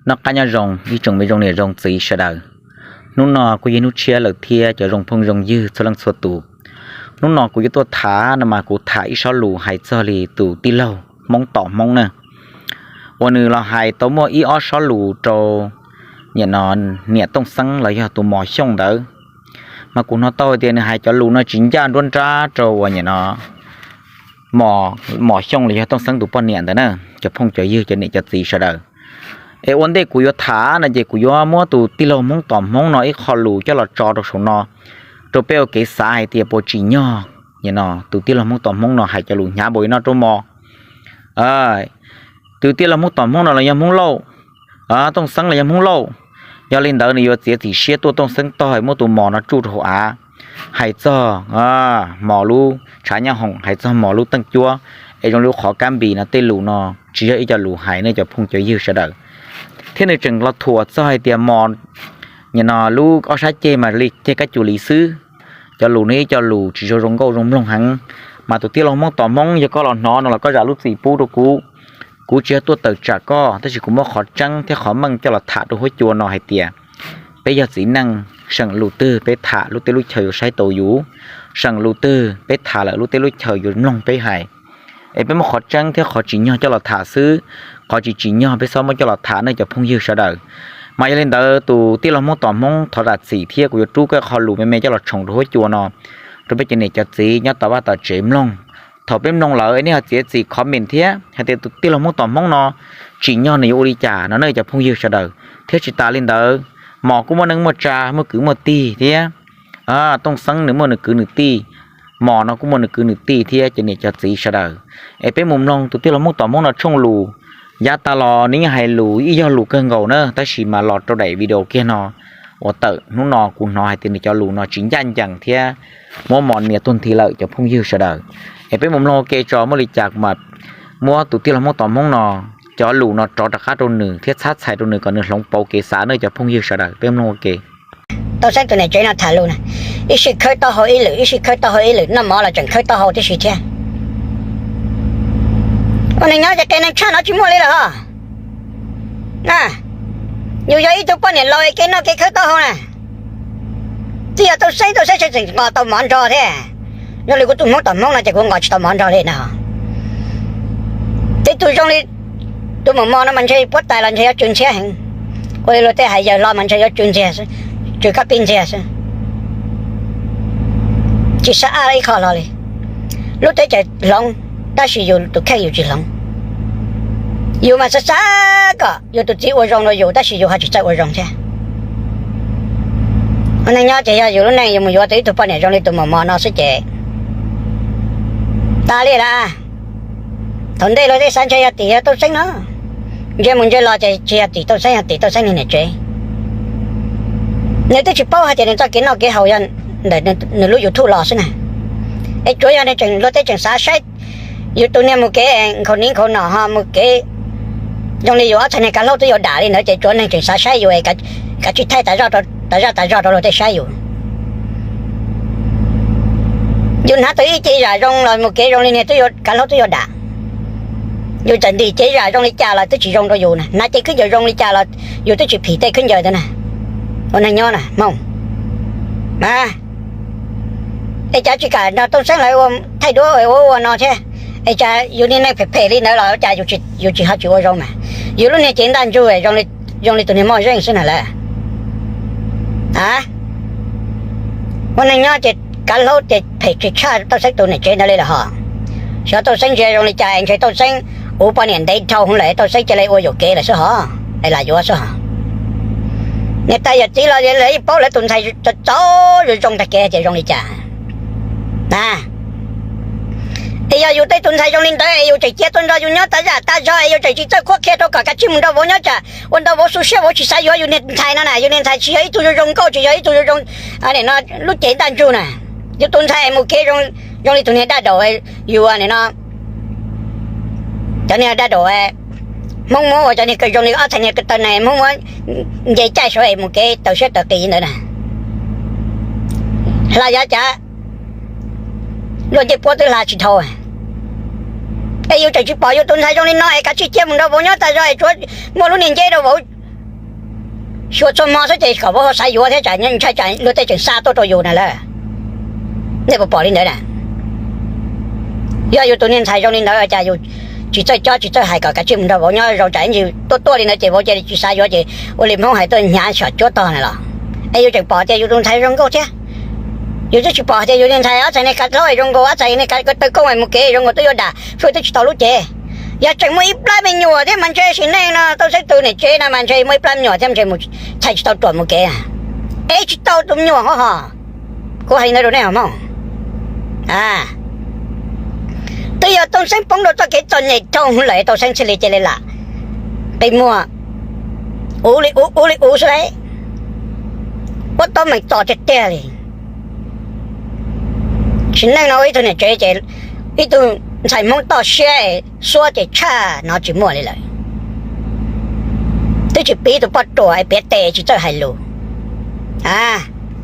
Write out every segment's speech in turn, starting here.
Noj qab nyob zoo ib tsoom me zoo niam zoo txiv sawv daws. Hnub no kuj yog hnub tshiab lawm thiab cov zoo phooj zoo ywg txhua leej txhua tus. Hnub no kuv yuav tuaj tham no mas kuv tham ib sob lus hais txog li tus tij laug Hmoob tom Hmoob na, uas nws los hais tau muaj ib ob sob lus rau niam no, niam Tooj Xeeb los yog tus Mos Xyooj ntawd. Mas kuv hnov tau hais tias nws hais cov lus no tsis ncaj nruab nrab rau uas niam no Mos Xyooj los yog Tooj Xeeb tus poj niam ntawd na, cov phooj cov ywg cov niam cov txiv sawv daws. Es ua ntej kuv yuav tham no ces kuv yuav muab tus tij laug Hmoob tom Hmoob no ib qho lus coj los tso rau saum no, rau peb ua kev xav hais tias puas tsim nyog no tus tij laug Hmoob tom Hmoob no hais cov lus hnyav npaum li no rau Mos. Tus tij laug Hmoob tom Hmoob no los yog Hmoob Lauj, Tooj Xeeb los yog Hmoob Lauj. Yog li ntawd nws yuav txiav txim siab tuaj Tooj Xeeb tog muab tus Mos no tsuj rau hauv av, hais txog Mos lub tshav nyab hoom, hais txog Mos lub teej cuab, es zoo li qhov kab npis no tej lus no tsis yog ib co lus hais ne cov phooj cov ywg sawv daws. Thiab nws tseem los thuam txog hais tias Mos no lub ob sab ceg mas li ceg kab cuam li xwb. Cov lus no ib co lus tsis zoo zoo nkauj zoo mloog heev. Mas tus tij laug Hmoob tom Hmoob, yog koj los hnov no los koj zam lub txim pub rau kuv. Kuv tsis yog tuaj tawm tsam koj, tab sis kuv muab qhov tseeb thiab qhov meej coj los tham rau huab cua no hais tias peb yog txiv neej, seem lus twg peb tham lub teb lub chaw yuav saib tau yus, seem lus twg peb tham lawm lub teb lub chaw yuav mloog peb hais. Es peb muab qhov tseeb thiab qhov tsim nyog coj los tham xwb, qhov tsis tsim nyog peb txhob muab coj los tham ne cov phooj ywg sawv daws. Mas yog li ntawd tus tij laug Hmoob tom Hmoob thov zam txim thiab kuv yuav rub koj qho lus me me coj los tshoov rau huab cua no rau peb cov niam cov txiv nyob tom vaj tom tsev mloog. Thaum peb mloog lawm nej ho txiav txim comment thiab hais tias tus tij laug Hmoob tom Hmoob no tsim nyog nws yuav ua li cas no ne cov phooj ywg sawv daws. Thiab tsis tas li ntawd, Mos kuj muaj neej muaj tsa muaj kwv muaj tij thiab, Tooj Xeeb nws muaj nws kwv nws tij, Mos no kuj muaj nws kwv nws tij thiab cov niam cov txiv sawv daws. Es peb mus mloog tus tij laug Hmoob tom Hmoob no tshooj lus. Yav tas los nws yeej hais lus ib yog lus kawg nkaus na, tab sis mas los rau daim video kiag no uas tawm hnub no kuv hnov hais tias nws cov lus no tsis ncaj ncees thiab muab Mos nias tuag nthi lawm cov phooj ywg sawv daws. Es peb mus mloog ua ke tso muaj li cas kuv mam muab tus tij laug Hmoob tom Hmoob no cov lus no rov rov qab rau nws thiab txhab txhais rau nws kom nws hloov pauv kev xav ne cov phooj ywg sawv daws. Peb mloog ua ke. Tooj Xeeb tus niam tsev no tham lus na, ib sij khawb taub hau ib lwm, ib sij khawb taub hau ib lwm, noj mov los tseem khawb taub hau tib si thiab. Ua neeg nyob ces qias neeg tshaj no tsis muaj li lawm hos. Yus yog ib tug poj niam laus kev noj kev khawb taub hau na. Twb yog Tooj Xeeb, Tooj Xeeb tseem nqos tau mov nrog thiab. Zoo li kuv tus Hmoob tom Hmoob no ces kuv nqos tsis tau mov nrog li na. Tej tug zoo li tus Maum Mos no mas ntshe puab tais los ntshe yuav tsw ntxhiab heev. Ua li luag tej hais yawg hlob mas ntshe yuav tsw ntxiag xwb, tsw kab pib ntxiag xwb. Tsis xav ab ib qho hlo li. Lub teb chaws hloov, tab sis yus tus kheej yus tsis hloov. Yus mas xav xav kom yus tus txiv ua zoo rau yus tab sis yus ho tsis txawj ua zoo thiab. Ua neej nyob ces yog yus lub neej yus mus yuav tau ib tug poj niam zoo li tus Maum Mos no xwb ces tas li lawm. Thaum ntej luag tej xav ntshe yog tim yog Tooj Xeeb no, ntsia mus ntsia los ces tsis yog tim Tooj Xeeb, yog tim Tooj Xeeb niag niam tsev. Nws twb tsis paub hais tias nws txoj kev noj kev haus yog ntawm nws lub YouTube los xwb na. Es tsuav yog nws tseem luag tej tseem xav saib yus tus niag mus kev nkhaus niv nkhaus nom ho mus kev zoo li yus ob txhais niag kav hlaub twb yuav dam li ntawd ces tsuav neeg tseem xav saib yus es kav tsij thaij tas zaj tas zog rau luag tej saib yus. Yus hnav tau ib ce zam zoo los mus kev zoo li niag twb yuav kav hlaub twb yuav dam. Yus txawm ntim ce zam zoo li cas los twb tsis zoo rau yus na, hnav ce khaub ncaws zoo li cas los yus twb tsis phim tej khaub ncaws ntawd na. Ua neeg nyob na Hmoob a, es cas tsis kam nrog Tooj Xeeb lawv ua thaij duab ua ua no thiab? Es cas yus niag neeg phem phem li ntawd los cas yus tsis ho tsis ua zoo mas? Yus lub niag cev ntaj ntsug zoo li tus niag moj zeej xwb na lawm. A, ua neeg nyob ces kav hlaub ces phem tsis tshaj Tooj Xeeb tus niam tsev ntawd li lawm hos. Xyov Tooj Xeeb ntsia zoo li cas es ntshe Tooj Xeeb ua poj niam ntev dhau hwv lawm Tooj Xeeb cia li ua yuam kev lawm xwb hos, es lam yuav xwb hos. Niam tais yawm txiv los lawv yeej paub lawv tus ntxhais txaus zoo zoo tag kev ces zoo li cas na. Es yog yus tej tus ntxhais zoo li ntawd es yus tseem cia tuaj nrog yus nyob tas zaj tas zog es yus tseem tsis txawj qhuab qhia rau kom kav tsij mus nrog vauv nyob tsam ua ntau vauv xu siab vauv tsis xav yuav yus niag ntxhais no na, yus niag ntxhais tsis yog ib tug zoo zoo nkauj tsis yog ib tug zoo zoo no lub cev ntaj ntsug na. Yus tus ntxhais mus kev zoo li tus niag daj daum yus no cov niag daj daum Hmoob muab ua cov niag zoo li ob txhais niag taw neeg Hmoob muab nce caij saud es mus kev taw siab taw qis ntawd na. Hla yav cav luaj ncej puab twb hla tsis dhau. Es yus tseem tsis pom yus tus ntxhais zoo li no es kav tsij cia mus nrog vauv nyob tas zog es tsuav muaj lub niag nceb rau vauv Xyuas txhua hmo xwb ces kom vauv ho xav yuav thiab, tsam ntshai tsam luag tej tseem xa tuaj rau yus na lawm. Nej puas pom li ntawd na? Yog yus tus niag ntxhais zoo li ntawd cas yus tsis txawj cob tsis txawj hais kom kav tsij mus nrog vauv nyob zoo, tsam ib ntsis tuaj tuaj li ntawd ces vauv cia li tsis xav yuav ces ua li Hmoob hais tuaj hnyav xyom cuab tog na los? Es yus tseem pom tias yus tus ntxhais zoo nkauj thiab, yus twb tsis pom tias yus niag ntxhais ob txhais niag kav dlaub zoo nkaus, ob txhais niag kav tawg koob mus kev zoo nkaus twb yuav dam fwj twb tsis tau lub cev. Yog tseem muaj ib plab me nyuam thiab mas ntshe sim neej no Tooj Xeeb tus niam tsev no mas ntshe muaj ib plab me nyuam thiab ntshe mus txhais tsis tau ruam mus kev, es tsis tau tus me nyuam ho ho. Kuv hais li ntawd rau nej hos mog. Twb yog Tooj Xeeb poob rau txoj kev txom nyem dhau lawm Tooj Xeeb thiaj li cia li lam qi muag ua li ua li ua xwb lauj. Ua tau meem txom tiag tiag li. Sim neej no ua ib tug niam tsev ces ib tug ntxhais Hmoob toj siab es suab ces tshaj no tsis muaj li lawm. Twb tsis piv tus poj ruam es piav tes tsis txawj hais lus.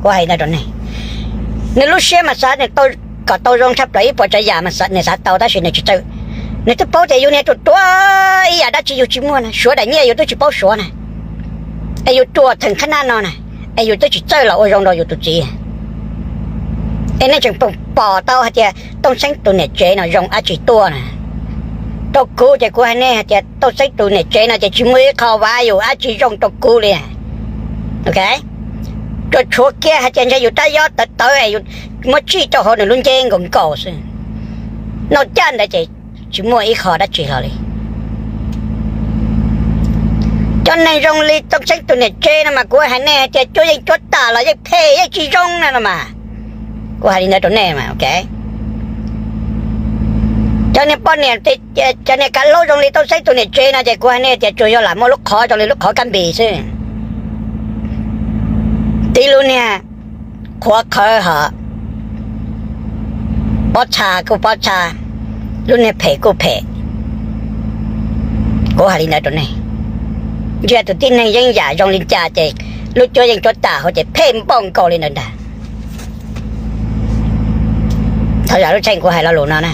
Kuv hais ntawd rau nej, nws lub siab mas xav kom tau zoo tshaj plaws ib puas tsav yam mas nws xav tau tab sis nws tsis txawj. Nws twb paub tias yus niag ruam ruam ib yam dab tsi yus tsis muaj na, suav daim nyiaj yus twb tsis paub suav na, es yus ruam theem qhab nab no na, es yus twb tsis txawj los ua zoo rau yus tus txiv. Es nej tseem pom tau hais tias Tooj Xeeb tus niam tsev no zoo dab tsi tuaj na. Rau kuv ces kuv hais nej hais tias Tooj Xeeb tus niam tsev no ces tsis muaj ib qho value dab tsi zoo rau kuv li. Ok, tsuas tshuav kiag hais tias ntshe yus rab yob tawv tawv es yus muab tsij rau hauv nws lub nceb nkaus nkaus xwb. Noj caj ntawd ces tsis muaj ib qho dab tsi hlo li. Cov neeg zoo li Tooj Xeeb tus niam tsev no mas kuv hais nej hais tias cuab yeej cuab tam los yeej phem yeej tsis zoo na no mas. Kuv hais li ntawd rau nej mas, ok. Cov niag poj niam, cov niag kav hlaub zoo li Tooj Xeeb tus niam tsev no ces kuv hais nej tias tsuas yog lam muaj lub qhov zoo li lub qhov kab npis xwb. Tib lub niag qhuav qhawv hos pob txha kuj pob txha, lub niag phem kuj phem. Kuv hais li ntawd rau nej, ntsia tus tib neeg yeeb yam zoo li cas ces lub cuab yeej cuab tam hauv ces phem npaum nkaus li ntawd ntag. Thov zam lub txheej kuv hais lo lus no na.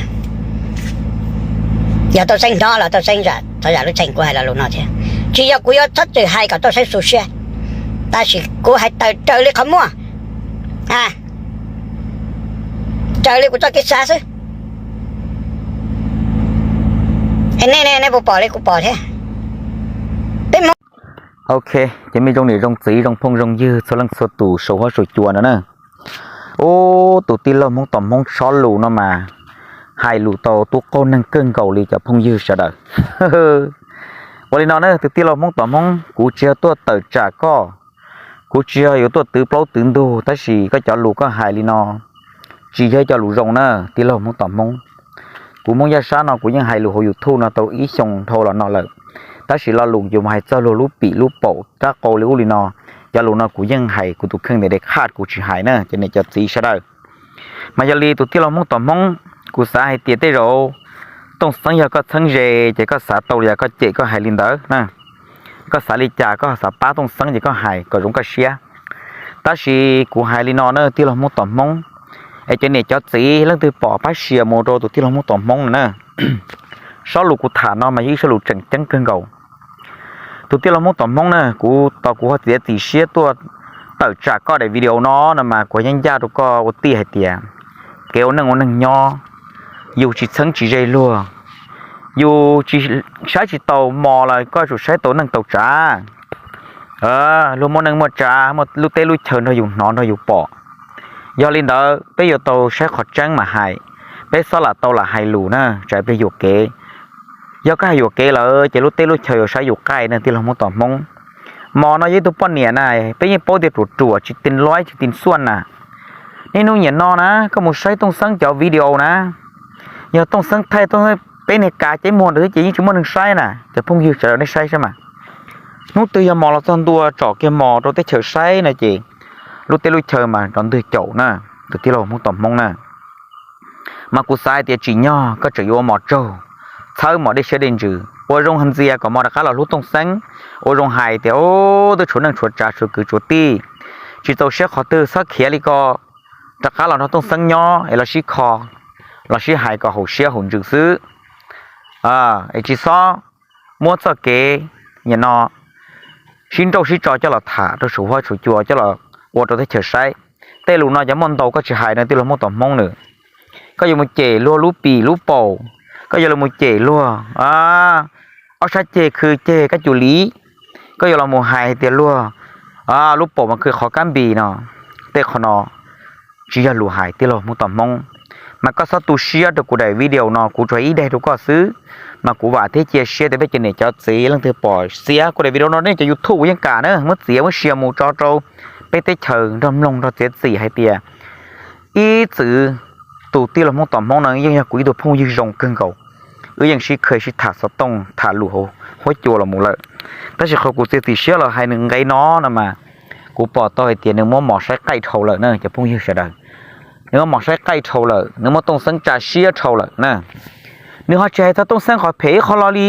Yog Tooj Xeeb hnov los Tooj Xeeb zam, thov zam lub txheej kuv hais lo lus no thiab. Tsis yog kuv yuav txhob txwm hais kom Tooj Xeeb xu siab, tab sis kuv hais tawm raws li qhov muaj, raws li kuv txoj kev xav xwb. Nej, nej puas pom li kuv pom thiab? Peb Hmoob. Ok, cov me zoo niam zoo txiv zoo phooj zoo ywg txhua leej txhua tus saum huab saum cua no na. Ub, tus tij laug Hmoob tom Hmoob tsob lus no mas hais lus tau tub qaug neeg kawg nkaus li cov phooj ywg sawv daws. Ua li no na, tus tij laug Hmoob tom Hmoob, kuv tsis yog tuaj tawm tsam koj, kuv tsis yog yuav tuaj twv plaub twv ntug, tab sis koj cov lus koj hais li no tsis yog cov lus zoo na, tij laug Hmoob tom Hmoob. Kuv Hmoob Yaj Sab no kuv yeej hais lus hauv YouTube no tau ib xyoo dhau los no lawm, tab sis lo lus yuav mus hais txog luag lub pim lub paum rab qau li ub li no, cov lus no kuv yeej hais kuv tus kheej ntev de khaj kuv tsis hais na cov niam cov txiv sawv daws. Mas yog li tus tij laug Hmoob tom Hmoob, kuv xav hais tias tej zaum Tooj Xeeb yog koj txheeb ze ces koj xav tau li cas koj cem koj hais li ntawd na. Koj xav li cas koj xav pab Tooj Xeeb ces koj hais kom zoo koj siab. Tab sis kuv hais li no na tij laug Hmoob tom Hmoob, es cov niam cov txiv leej twg pom pab share mus rau tus tij laug Hmoob tom Hmoob no na. Sob lus kuv tham no mas yog ib sob lus tseem ceeb kawg nkaus. Tus tij laug Hmoob tom Hmoob na, kuv tos kuv ho txiav txim siab tuaj tawm tsam koj daim video no no mas kuv yeej ncaj rau koj ua tij hais tias kev ua neej ua neeg nyob, yus tsis txheeb tsis ze luag, yus tsis saib tsis taus mos los koj yuav tsum saib taus neej taus tsav. Luag muaj neej muaj tsav, muaj lub teb lub chaw nrog yus hnov nrog yus pom. Yog li ntawd peb yuav tau saib qhov tseeb mas hais, peb txhob lam tau lam hais lus na, tsam pliag yuam kev. Yog koj hais yuam kev lawm ces lub teb lub chaw yuav saib yus qaij na tij laug Hmoob tom Hmoob. Mos no yog ib tug poj niam na, peb yeej paub tias ruam ruam tsis tin loib tsis tin xuaj na. Niaj hnub niam no na koj mus saib Tooj Xeeb cov video na, yog Tooj Xeeb thaij Tooj Xeeb peb niag kav ceeb muag ntawd xwb ces yeej tsis muaj neeg saib na, cov phooj ywg sawv daws nej saib saib mas. Hnub twg yog mos los txog ntua tsom kiag mos rau teb chaws saib no ces lub teb lub chaw mas rov ntwg caum na, tus tij laug Hmoob tom Hmoob na. Mas kuv xav hais tias tsim nyog koj tseem yuav ua mos tsaug, txhawb mos dej siab dej ntsws, ua zoo ntxias kom mos rov qab los hlub Tooj Xeeb, ua zoo hais tias twb tshuav neej tshuav tsav tshuav kwv tshuav tij, tsis txaus siab qhov twg txhob khiav li ko, rov qab los nrog Tooj Xeeb nyob es los sib kho, los sib hais kom haum siab haum ntsws xwb. Es tsis txhob muab txoj kev nim no sib nrauj sib tso coj los tham rau saum huab saum cua coj los ua rau teb chaws saib. Tej lus no cov muaj ntau koj tsis hais no tij laug Hmoob tom Hmoob nws. Koj yuav mus cem luag lub pim lub paum, koj yuav los mus cem luag ob sab ceg khw ceg kab cuv liv, koj yuav los mus hais tias luag lub paum mas khw qhov kab npis no, tej qhov no tsis yog lus hais tij laug Hmoob tom Hmoob. Mas koj txhob tu siab rau kuv daim video no, kuv tsuas ib daim rau koj xwb. Mas kuv vam thiab cia siab tias peb cov niam cov txiv leej twg pom xiab kuv daim video no nej cov YouTube yeej kam na muab txiav muab share mus tso rau peb teb chaws nrog mloog nrog txiav txim hais tias ib txwm tus tij laug Hmoob tom Hmoob no yeej yog kuv ib tug phooj ywg zoo kawg nkaus. Wb yeej sib khw sib tham xov tooj tham lus hauv huab cua los mus lawm. Tab sis qhov kuv txiav txim siab los hais nws nqe no no mas kuv pom tau hais tias nws muab mos saib qaij dhau lawm na cov phooj ywg sawv daws. Nws muab mos saib qaij dhau lawm, nws muab Tooj Xeeb tsa siab dhau lawm na. Nws ho tsis hais txog Tooj Xeeb qhov phem ib qho lo li.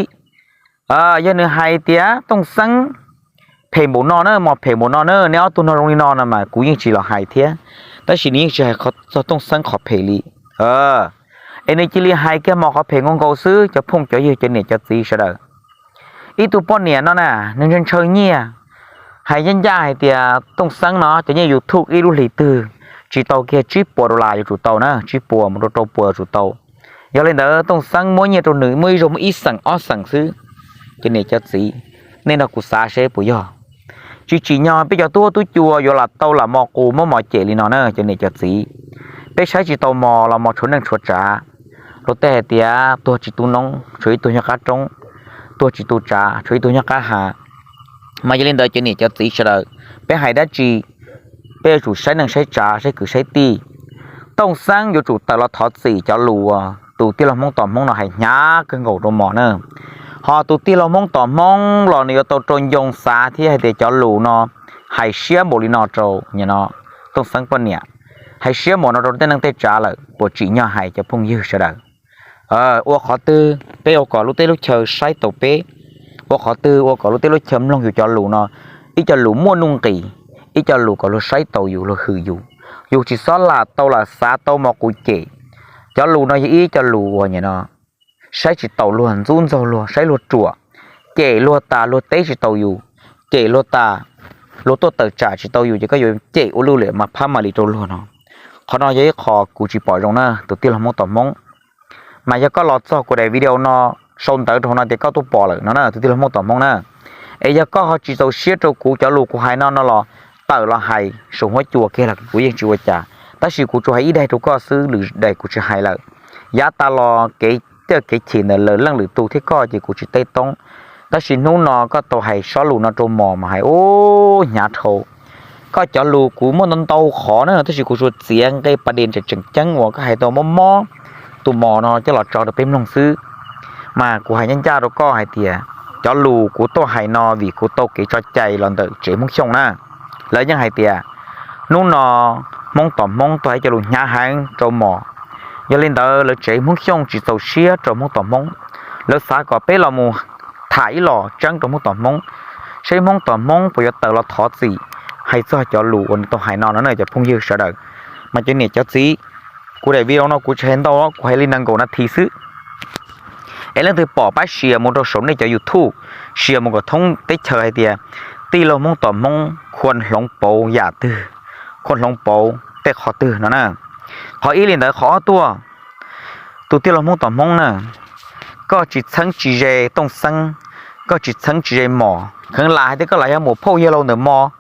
Yog nws hais tias Tooj Xeeb phem npaum no na, mos phem npaum no na, nej ob tug no zoo li no no mas kuv yeej tsis los hais thiab. Tab sis nws yeej tsis hais txog Tooj Xeeb qhov phem li. Es nws cia li hais kiag mos qhov phem nkaus nkaus xwb cov phooj cov ywg cov niam cov txiv sawv daws. Ib tug poj niam no na, nws ntshaw ntshaw nyiaj, hais ncaj ncaj hais tias Tooj Xeeb no cov nyiaj YouTube ib lub hlis twg tsis tau kiag tsib puas dollar yuav tsum tau na, tsib puas mus rau rau puas yuav tsum tau. Yog li ntawd Tooj Xeeb muab nyiaj rau nws muaj ib zaug muaj ib xeem ob xeem xwb. Cov niam cov txiv, nej nrog kuv xav seb puas yog. Tsis tsim nyog peb cov tub huab tub cua yuav lam tau lam mos qus muab mos cem li no na cov niam cov txiv. Peb saib tsis tau mos los mos tshuav neej tshuav tsav. Luag tej hais tias tuag tsis tu noob tshuav ib tug nyob qab roob, tuag tsis tu tsav tshuav ib tug nyob qab hav. Mas yog li ntawd cov niam cov txiv sawv daws, peb hais dab tsi peb yuav tsum saib neej saib tsav saib kwv saib tij. Tooj Xeeb yuav tsum tawm los thov txim cov lus uas tus tij laug Hmoob tom Hmoob no hais hnyav kawg nkaus rau mos na. Ho tus tij laug Hmoob tom Hmoob los nws yuav tau rau ncoo xav thiab hais tias cov lus no hais siab npaum li no rau no Tooj Xeeb poj niam, hais siab npaum no rau tej neej tej tsav lawm puas tsim nyog hais cov phooj ywg sawv daws. Ua qhov twg peb ua kom lub teb lub chaw saib taus peb, ua qhov twg ua kom lub teb lub chaw mloog yus cov lus no, ib co lus muaj nuj nqis, ib co lus kom luag saib taus yus luag hwm yus. Yus tsis txhob lam tau lam xav tau mos qus cem. Cov lus no yog ib co lus uas no saib tsis taus luag, ntxub ntxaug luag, saib luag ruam, cem luag tas luag teb tsis taus yus, cem luag tas luag tuaj tawm tsam tsis tau yus ces koj yuav cem ua luj liam mas phab mam li rau luag no. Qhov no yog ib qho kuv tsis pom zoo na tus tij laug Hmoob tom Hmoob. Mas yog koj los txog kuv daim video no sau ntawv rau no tias koj tuaj pom lawm no na tus tij laug Hmoob tom Hmoob na. Es yog koj ho tsis txaus siab rau kuv cov lus kuv hais no no los tawm los hais saum huab cua kiag los kuv yeej tsis ua cas. Tab sis kuv tsuas hais ib daim rau koj xwb, lwm daim kuv tsis hais lawm. Yav tas los kev cawj kev chim ntawm lwm leej lwm tus thiab koj ces kuv tsis teb toob. Tab sis hnub no koj tau hais sob lus no rau mos mas hais ub hnyav dhau. Koj cov lus kuv muaj ntau ntau qhov na tab sis kuv tsuas txiav nqe pas des tseem tseem ceeb uas koj hais tau mob mob tus mos no coj los tso rau peb mloog xwb. Mas kuv hais ncaj ncaj rau koj hais tias cov lus kuv tuaj hais no vim kuv tau kev tso cai los ntawm tsev Hmoob Xyooj na. Lawv yeej hais tias hnub no Hmoob tom Hmoob tuaj hais cov lus hnyav heev rau mos. Yog li ntawd lawv tsev Hmoob Xyooj tsis txaus siab rau Hmoob tom Hmoob. Lawv xav kom peb los mus tham ib los tseeb rau Hmoob tom Hmoob, seb Hmoob tom Hmoob puas yuav tawm los thov txim hais txog cov lus uas nws tau hais no no na cov phooj ywg sawv daws. Mas cov niam cov txiv, kuv daim video no kuv tsis hais ntau, kuv hais li nees nkaum nas this xwb. Es leej twg pom pab share mus rau saum nej cov YouTube, share mus kom thoob teb chaws hais tias tij laug Hmoob tom Hmoob khua hloov pauv yam twg, khua hloov pauv tej qhov twg no na. Qhov ib li ntawd, qhov ob tuaj, tus tij laug Hmoob tom Hmoob na, koj tsis txheeb tsis ze Tooj Xeeb, koj tsis txheeb tsis ze mos, kheev lam hais tias koj lam yog muam phauj yawg laus ntawm mos,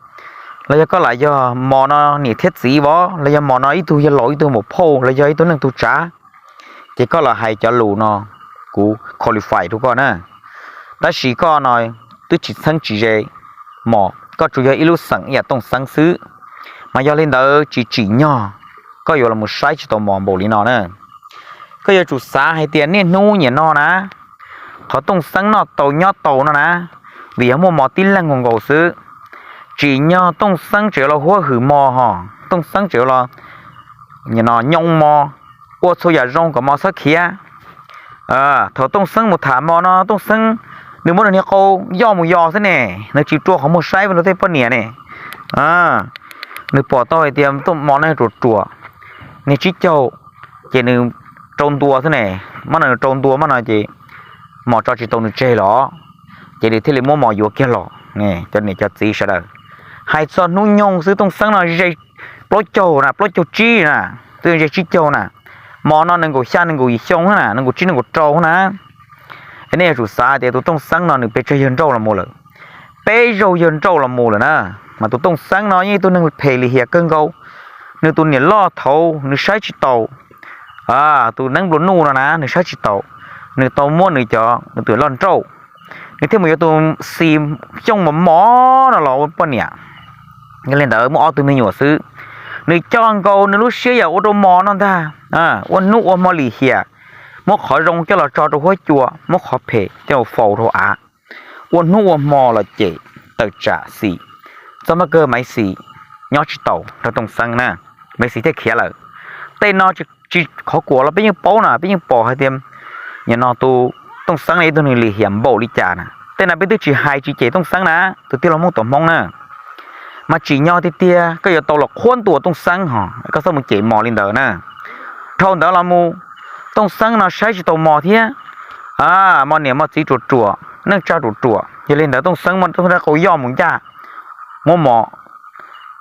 los yog koj lam yog mos no niam thiab txiv vov, los yog mos no ib tug yawg laus ib tug muam phauj los yog ib tug neej tug tsav, ces koj los hais cov lus no kuv qualify rau koj na. Tab sis koj no twb tsis txheeb tsis ze mos, koj tsuas yog ib lub xeem ib yam Tooj Xeeb xwb. Mas yog li ntawd tsis tsim nyog koj yuav los saib tsis tau mos npaum li no na. Koj yuav tsum xav hais tias niaj hnub niam no na, qhov Tooj Xeeb noj tau nyob tau no na, vim yog muaj mos tib leeg nkaus nkaus xwb. Tsim nyog Tooj Xeeb tseem yuav los huab hwm mos ho, Tooj Xeeb tseem yuav los nyoo mos, ua txhua yam zoo kom mos txhob khiav. Thaum Tooj Xeeb mus tham mos no Tooj Xeeb nws muab nws niag qau yoj mus yos xwb ne, nws tsis rua qhov muag saib rau tej poj niam ne. Nws pom tau hais tias mos no ruam ruam, niag tsib caug, ces nws rau ntua xwb ne, mos no nws rau ntua mos no ces mos tso tsis tau nws tseg los. Ces nws thiaj li muab mos yuav kiag los. Cov niam cov txiv sawv daws, hais txog hnub nyoog xwb Tooj Xeeb no ze plaub caug na, plaub caug tsib na, twb ze tsib caug na. Mos no nees nkaum xya nees nkaum yim xyoo na, nees nkaum tsib nees nkaum rau na. Es nej yuav tsum xav tias tus Tooj Xeeb no nws pes tsawg yawg nrauj los mus lawm, peb zaug yawg nrauj los mus lawm na. Mas tus Tooj Xeeb no yeej ib tug neeg phem lim hiam kawg nkaus. Nws tus niam loj thaud nws saib tsis taus, tus neeb nplua nuj no na nws saib tsis taus, nws tau muab nws cov, nws tus loj nrauj, nws thiaj mus yuav tus Xis Xyooj Mos Mos no los ua poj niam. Yog li ntawd muaj ob tug me nyuam xwb, nws coj nkaus nws lub siab yam ua rau mos no ntag. Ua hnub ua hmo lim hiam, muab qhov zoo coj los tso rau huab cua, muab qhov phem coj faus rau av. Ua hnub ua hmo los cem tawm tsam Xis, txoj maj kawg Maiv Xis nyob tsis taus rau Tooj Xeeb na, Maiv Xis thiaj khiav lawm. Tej no tsis qhov kuam los peb yeej paub na, peb yeej pom hais tias nim no tus Tooj Xeeb no ib tug neeg lim hiam npaum li cas na. Tej no peb twb tsis hais tsis cem Tooj Xeeb na, tus tij laug Hmoob tom Hmoob na. Mas tsim nyog tiag tiag koj yuav tau los qhuab ntuas Tooj Xeeb hos koj txhob mus cem mos li ntawd na. Dhau ntawd los mus, Tooj Xeeb no saib tsis tau mos thiab. Mos niam mos txiv ruam ruam, neej tsa ruam ruam, yog li ntawd Tooj Xeeb muab Tooj Xeeb qau yoj mus ncaj, muab mos,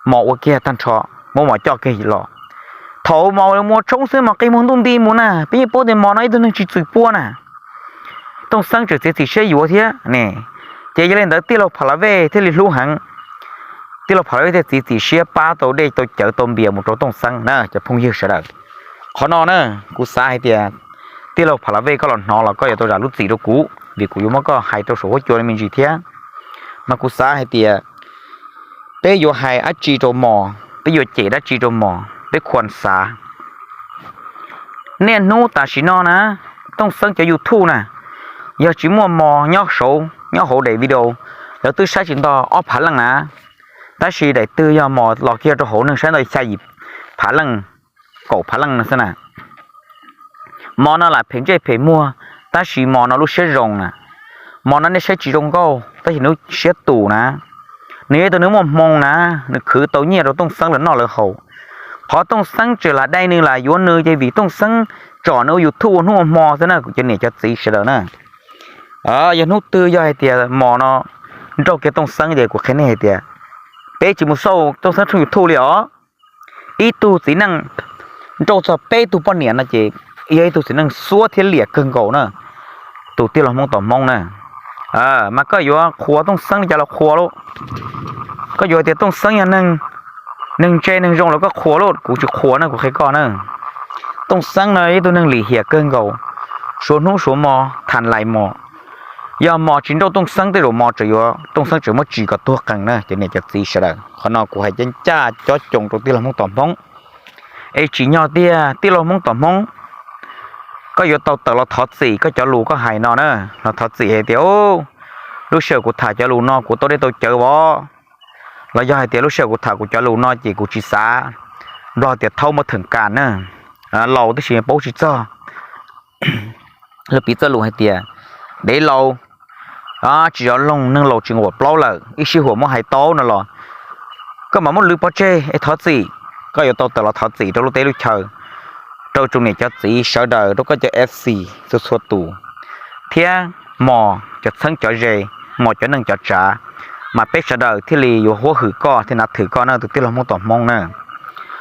mos ua kiag tag nrho, muab mos coj kiag los. Thaum mos mus ua tshoob xwb mos qi muag ntuj nti mus na, peb yeej paub tias mos no ib tug neeg tsis txwm pua na. Tooj Xeeb tseem txiav txim siab yuav thiab ne. Ces yog li ntawd tij laug Pha La Vej thiaj li hlub heev. Tij laug Pha La Vej thiaj txiav txim siab pab tau dej tau cawv tau npias mus rau Tooj Xeeb na cov phooj ywg sawv daws. Qhov no na, kuv xav hais tias tij laug Pha La Vej koj los hnov los koj yuav tau zam lub txim rau kuv vim kuv yuav muab koj hais rau saum huab cua li me ntsis thiab. Mas kuv xav hais tias peb yuav hais dab tsi rau mos, peb yuav cem dab tsi rau mos, peb khuam xav. Niaj hnub tam sim no na, Tooj Xeeb cov YouTube na, yog tsis muaj mos nyob saud nyob hauv daim video, lawv twb saib tsis nto ob phav leej na. Tab sis daim twg yog mos los kiag rau hauv neeg saib nto xya yim phav leej, kaum phav leej no xwb na. Mos no lam phem ntsej phem muag, tab sis mos no lub siab zoo na. Mos no nej saib tsis zoo nkauj tab sis nws siab tus na. Nws yog ib tug neeg muaj hmoo na, nws khwv tau nyiaj rau Tooj Xeeb lawv noj lawv haus. Qhov Tooj Xeeb tseem lam dai nws lam yuav nws ces vim Tooj Xeeb tsom nws ua YouTube ua hnub ua hmo xwb na kuv cov niam cov txiv sawv daws na. Yog hnub twg yog hais tias mos no nrauj kiag Tooj Xeeb ces kuv qhia nej hais tias peb tsis mus xauj Tooj Xeeb tshooj YouTube li os. Ib tug txiv neej nrauj txog peb tug poj niam no ces yog ib tug txiv neej xuab thiab liam kawg nkaus na. Tus tij laug Hmoob tom Hmoob na, mas koj yuav qhuas Tooj Xeeb li cas los qhuas lauj. Koj yuav hais tias Tooj Xeeb yog neeg, neeg ntse neeg zoo los koj qhuas lauj, kuv tsis qhuas na, kuv qhia koj na. Tooj Xeeb no ib tug neeg lim hiam kawg nkaus, suav hnub suav hmo tham lais mos. Yog mos tsis nrauj Tooj Xeeb tej zaum mos tseem yuav, Tooj Xeeb tseem muab tsis kom tuag qees na cov niam cov txiv sawv daws. Qhov no kuv hais cab ncaj cob coo rau tij laug Hmoob tom Hmoob. Es tsim nyog tiag tij laug Hmoob tom Hmoob, koj yuav tau tawm los thov txim koj cov lus koj hais no na. Los thov txim hais tias lub sij hawm kuv tham cov lus no kuv tau dej tau cawv vov, los yog hais tias lub sij hawm kuv tham kuv cov lus no ces kuv tsis xav, Nplog tias thaub muab theem kas na, laus tab sis paub tsis txog. Lawv piv txoj lus hais tias dev laus tsis zov loog, neeg laus tsis nquam plaub lawm, ib sij huam muab hais tau no los koj mam muab lwv pov tseg es thov txim. Koj yuav tau tawm los thov txim rau lub teb lub chaw, rau tsoom niam cov txiv sawv daws, rau koj cov F C txhua txhua tus, thiab mos cov txheeb cov ze, mos cov neej cov tsav, mas peb sawv daws thiaj li yuav huab hwm koj thiab nav thwm koj na tus tij laug Hmoob tom Hmoob na.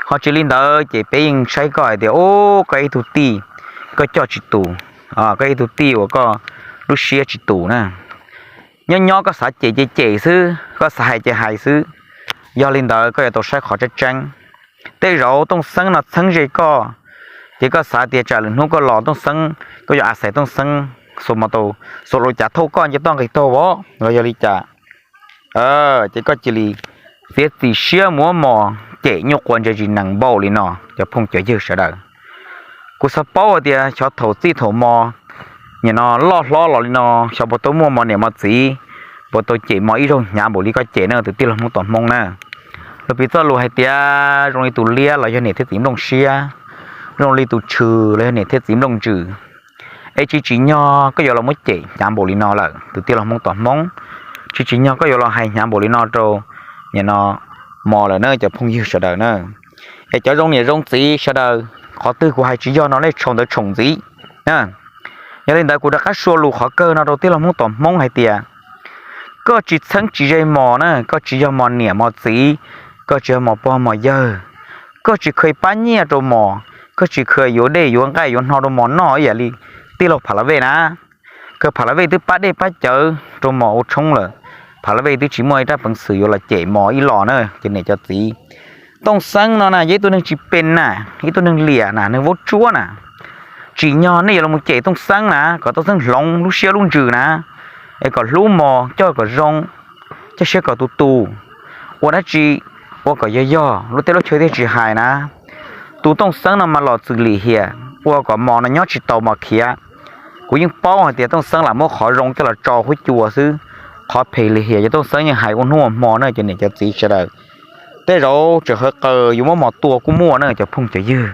Ho tsis li ntawd ces peb yeej saib koj hais tias ub koj ib tug tij, koj coj tsis tus, koj ib tug tij uas koj lub siab tsis tus na. Nyob nyob koj xav cem ces cem xwb, koj xav hais ces hais xwb. Yog li ntawd koj yuav tau saib qhov tseeb tseeb. Tej zaum Tooj Xeeb no txheeb ze koj, ces koj xav tias tsam lwm hnub koj los Tooj Xeeb, koj yuav a xais Tooj Xeeb xuas mos tau, xuas rau cav thauj koj nce toj nqis taug vov los yog li cas. Ces koj cia li txiav txim siab muab mos cem nyuj quas ntse tsis nees npaum li no cov phooj cov ywg sawv daws. Kuv xav paub hais tias xyov thaum txij thaum hmo nim no loj hlob los li no xyov puas tau muaj mos niam mos txiv, puas tau cem mos ib zaug hnyav npaum li koj cem na tus tij laug Hmoob tom Hmoob na. Lawv piv txoj lus hais tias zoo li tus liab los yog niam thiab txiv nplooj siab, zoo li tus tshwm los yog niam thiab txiv nplooj ntsws. Es tsis tsim nyog koj yuav los muab cem hnyav npaum li no lawm tus tij laug Hmoob tom Hmoob, tsis tsim nyog koj yuav los hais hnyav npaum li no rau nim no mos lawm na cov phooj ywg sawv daws na. Es cov zoo niam zoo txiv sawv daws, qhov twg kuv hais tsis yog no nej tshoom ntawd tshoom ntxiv. Yog li ntawd kuv rov qab sua lus qhov kawg no rau tij laug Hmoob tom Hmoob hais tias Koj tsis txheeb tsis ze mos na, koj tsis yog mos niam mos txiv, koj tsis yog mos pog mos yawg, koj tsis kheev pab nyiaj rau mos, koj tsis kheev yuav dej yuav nqaij yuav hno rau mos noj ib yam li tij laug Pham Las Vej na. Kawg Pham Las Vej twb pab dej pab cawv rau mos ua tshoob lawm, Pham Las Vej twb tsis muaj ib rab peev xwm yuav los cem mos ib los na cov niam cov txiv. Tooj Xeeb no na yog ib tug neeg tsis pes na, ib tug neeg liam na, neeg vaub tsuab na. Tsim nyog nej yuav los cem Tooj Xeeb na, kom Tooj Xeeb hloov lub siab lub ntsws na, es kom hlub mos, coj kom zoo, coj siab kom tus tus, ua dab tsi ua kom yog yog lub teb lub chaw thiaj tsis hais na. Tus Tooj Xeeb no mas los txwm lim hiam ua kom mos no nyob tsis tau mos khiav. Kuv yeej paub hais tias Tooj Xeeb lam muab qhov zoo coj los tso huab cua xwb, qhov phem lim hiam ces Tooj Xeeb yeej hais ua hnub ua hmo na cov niam cov txiv sawv daws. Tej zaum tseem hawv qawg yuav muab mos tua kuj muaj na cov phooj cov ywg.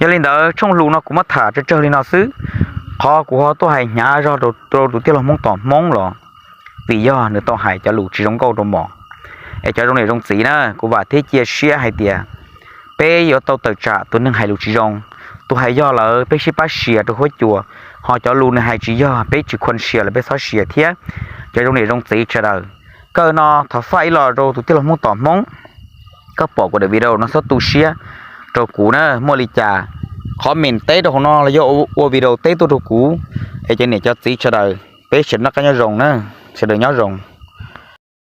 Yog li ntawd tshooj lus no kuv muab tham tsawg tsawg li no xwb. Qhov kuv ho tuaj hais hnyav zog rau tus tij laug Hmoob tom Hmoob los vim yog nws tau hais cov lus tsis zoo nkauj rau mos. Es cov zoo niam zoo txiv na, kuv vam thiab cia siab hais tias peb yuav tau tawm tsam tus neeg hais lus tsis zoo. Tus hais yog lawm peb sib pab sia rau huab cua, ho cov lus nws hais tsis yog peb tsis khuam sia los peb txhob sia thiab. Cov zoo niam zoo txiv sawv daws, kawg no thov faj ib los rau tus tij laug Hmoob tom Hmoob. Koj pom kuv daim video no txhob tu siab rau kuv na, muaj li cas comment teb rau hauv no los yog ua video teb tuaj rau kuv. Es cov niam cov txiv sawv daws peb sawv daws noj qab nyob zoo na, sawv daws nyob zoo.